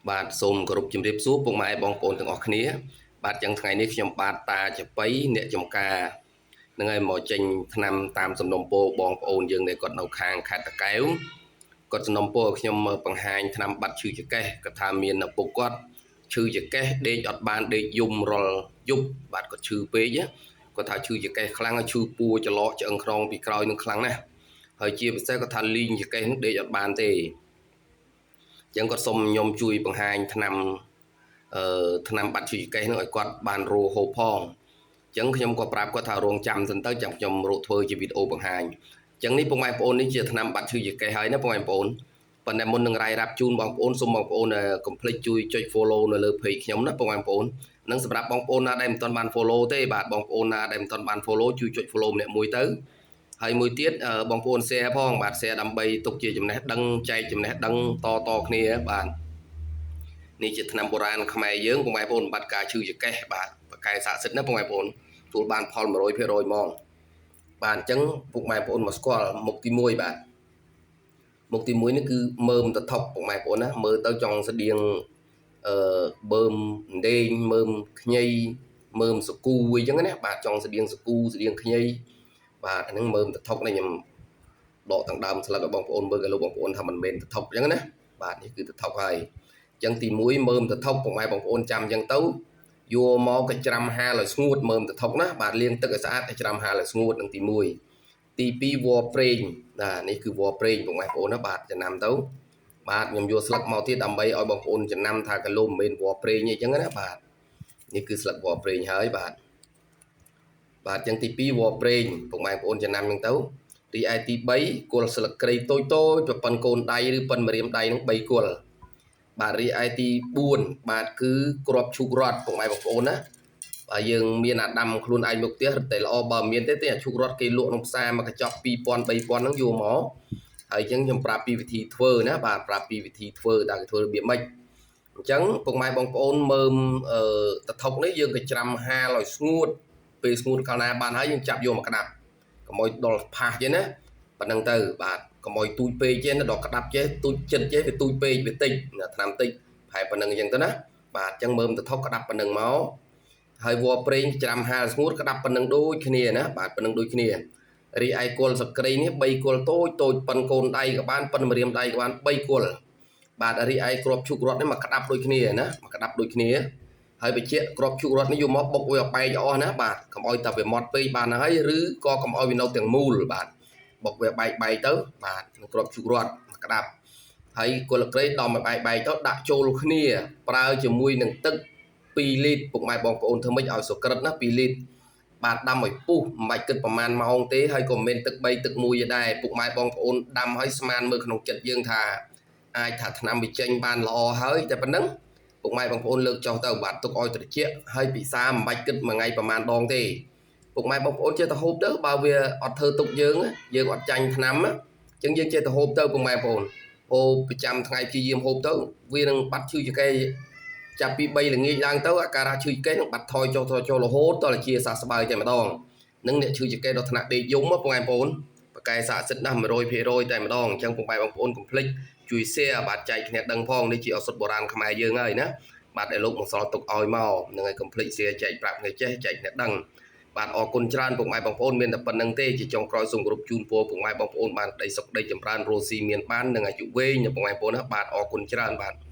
បាទសូមគោរពជំរាបសួរពុកម៉ែបងប្អូនទាំងអស់គ្នាបាទចឹងថ្ងៃនេះខ្ញុំបាទតាចបៃអ្នកចំការនឹងឲ្យមកចេញឆ្នាំតាមសំណុំពរបងប្អូនយើងដែលគាត់នៅខាងខេត្តតាកែវគាត់សំណុំពរឲ្យខ្ញុំបង្ហាញឆ្នាំបាត់ឈឺចកេះគាត់ថាមានឪពុកគាត់ឈឺចកេះដេកអត់បានដេកយំរាល់យប់បាទគាត់ឈឺពេកគាត់ថាឈឺចកេះខ្លាំងឈឺពួរច្រឡកឆ្អឹងខ្នងពីក្រោយនឹងខ្លាំងណាស់ហើយជាពិសេសគាត់ថាលីងចកេះនឹងដេកអត់បានទេចឹងគាត់សុំខ្ញុំជួយបង្ហាញឆ្នាំឆ្នាំបាត់ឈឺចកេះនឹងឲ្យគាត់បានរੂហូបផងចឹងខ្ញុំក៏ប្រាប់គាត់ថារងចាំសិនទៅចាំខ្ញុំរកធ្វើជាវីដេអូបង្ហាញចឹងនេះពុកម៉ែបងប្អូននេះជាឆ្នាំបាត់ឈឺចកេះហើយណាពុកម៉ែបងប្អូនប៉ុន្តែមុននឹងរាយរាប់ជូនបងប្អូនសូមបងប្អូនកុំភ្លេចជួយចុច follow នៅលើ page ខ្ញុំណាពុកម៉ែបងប្អូននិងសម្រាប់បងប្អូនណាដែលមិនទាន់បាន follow ទេបាទបងប្អូនណាដែលមិនទាន់បាន follow ជួយចុច follow ម្នាក់មួយទៅហើយមួយទៀតបងប្អូន share ផងបាទ share ដើម្បីទុកជាចំណេះដឹងចែកចំណេះដឹងតតគ្នាបាទនេះជាឆ្នាំបុរាណខ្មែរយើងពុកម៉ែបងប្អូនបាត់ការឈឺចកេះបាទបកែស័ក្តិសិទ្ធិណាពុកម៉ែបងប្អូនទទួលបានផល 100% ហ្មងបាទអញ្ចឹងពុកម៉ែបងប្អូនមកស្គាល់មុខទី1បាទមុខទី1នេះគឺមើមតថុកពុកម៉ែបងប្អូនណាមើលទៅចង់ស្តៀងបើមដេងមើមខ្ញីមើមសកូអីចឹងណាបាទចង់ស្តៀងសកូស្តៀងខ្ញីបាទអាហ្នឹងមើមតថុកនេះខ្ញុំដកទាំងដើមស្លឹកឲ្យបងប្អូនមើលឲ្យលោកបងប្អូនថាមិនមែនតថុកអញ្ចឹងណាបាទនេះគឺតថុកហើយអញ្ចឹងទី1មើមតថុកពុកម៉ែបងប្អូនចាំអញ្ចឹងទៅយកមកកច្រាំហាលឲ្យស្ងួតមើមតថុកណាបាទលាងទឹកឲ្យស្អាតកច្រាំហាលឲ្យស្ងួតនឹងទី1ទី2វល្លិប្រេងបាទនេះគឺវល្លិប្រេងពុកម៉ែបងប្អូនណាបាទចំណាំទៅបាទខ្ញុំយកស្លឹកមកទៀតដើម្បីឲ្យបងប្អូនចំណាំថាគីឡូមិនមែនវល្លិប្រេងអីចឹងណាបាទនេះគឺស្លឹកវល្លិប្រេងហើយបាទបាទចឹងទី2វល្លិប្រេងពុកម៉ែបងប្អូនចំណាំចឹងទៅរីឯទី3គល់ស្លឹកគ្រៃតូចតូចប៉ុនកូនដៃឬប៉ុនម្រាមដៃនឹង3គល់បាទរីឯទី4បាទគឺគ្រាប់ឈូករត់ពុកម៉ែបងប្អូនណាបាទយើងមានអាដាំខ្លួនឯងមកផ្ទះរត់តែល្អបើមានទេទេអាឈូករត់គេលក់ក្នុងផ្សារមកកញ្ចប់2000 3000ហ្នឹងយកមកហើយអញ្ចឹងខ្ញុំប្រាប់ពីវិធីធ្វើណាបាទប្រាប់ពីវិធីធ្វើតើគេធ្វើរបៀបម៉េចអញ្ចឹងពុកម៉ែបងប្អូនមើមតថុកនេះយើងក៏ច្រាំហាលឲ្យស្ងួតពេលស្ងួតកាលណាបានហើយយើងចាប់យកមកក្តាប់កុំឲ្យដល់ផាសទេណាប៉ណ្ណឹងទៅបាទកុំឲ្យទូចពេកទេណាដល់ក្តាប់ចេះទូចចិត្តចេះវាទូចពេកវាតិចថ្នាំតិចប្រហែលប៉ុណ្ណឹងអញ្ចឹងទៅណាបាទអញ្ចឹងមើមតថុកក្តាប់ប៉ុណ្ណឹងមកហើយវល្លិប្រេងច្រាំហាលស្ងួតក្តាប់ប៉ុណ្ណឹងដូចគ្នាណាបាទប៉ុណ្ណឹងដូចគ្នារីឯគល់សក្រីនេះ3គល់តូចតូចប៉ុនកូនដៃក៏បានប៉ុនម្រាមដៃក៏បាន3គល់បាទរីឯគ្រាប់ឈូករត់នេះមកក្តាប់ដូចគ្នាណាមកក្តាប់ដូចគ្នាហើយបញ្ជាក់គ្រាប់ឈូករត់នេះយកមកបុកវាឲ្យបែកអស់ណាបាទកុំឲ្យតែវាម៉ត់ពេកបានហើយឬក៏កុំឲ្យវានៅទាំងមូលបាទបុកវាបែកបែកទៅបាទគ្រាប់ឈូករត់មកក្តាប់ហើយគល់ក្រេដំឲ្យបែកបែកទៅដាក់ចូលគ្នាប្រើជាមួយនឹងទឹក2លីត្រពុកម៉ែបងប្អូនធ្វើម៉េចឲ្យសុក្រិតណា2លីត្របាទដាំឲ្យពុះមិនបាច់គិតប្រមាណម៉ោងទេហើយក៏មិនមែនទឹក3ទឹក1ដែរពុកម៉ែបងប្អូនដាំឲ្យស្មានមើលក្នុងចិត្តយើងថាអាចថាថ្នាំវាចេញបានល្អហើយតែប៉ុណ្ណឹងពុកម៉ែបងប្អូនលើកចុះទៅបាទទុកឲ្យត្រជាក់ហើយពិសាមិនបាច់គិតមួយថ្ងៃប្រមាណដងទេពុកម៉ែបងប្អូនចេះតែហូបទៅបើវាអត់ធ្វើទុកយើងយើងអត់ចាញ់ថ្នាំអញ្ចឹងយើងចេះតែហូបទៅពុកម៉ែបងប្អូនហូបប្រចាំថ្ងៃព្យាយាមហូបទៅវានឹងបាត់ឈឺចង្កេះចាប់ពី3ល្ងាចឡើងទៅអាការៈឈឺចង្កេះនឹងបាត់ថយចុះចុះរហូតដល់ជាសះស្បើយតែម្ដងនឹងអ្នកឈឺចង្កេះដល់ថ្នាក់ដេកយំពុកម៉ែបងប្អូនបកែស័ក្តិសិទ្ធិណាស់100%តែម្ដងអញ្ចឹងពុកម៉ែបងប្អូនកុំភ្លេចជួយ share បាទចែកគ្នាដឹងផងនេះជាឱសថបុរាណខ្មែរយើងហើយណាបាទដែលលោកមកសល់ទុកឲ្យមកនឹងឲ្យកុំភ្លេច share ចែកប្រាប់គ្នាចេះចែកគ្នាដឹងបាទអរគុណច្រើនពុកម៉ែបងប្អូនមានតែប៉ុណ្្នឹងទេជាចុងក្រោយសូមគោរពជូនពរពុកម៉ែបងប្អូនបានក្តីសុខក្តីចម្រើនរស់ស៊ីមានបាននិងអាយុវែងពុកម៉ែបងប្អូនណាបាទអរគុណច្រើនបាទ។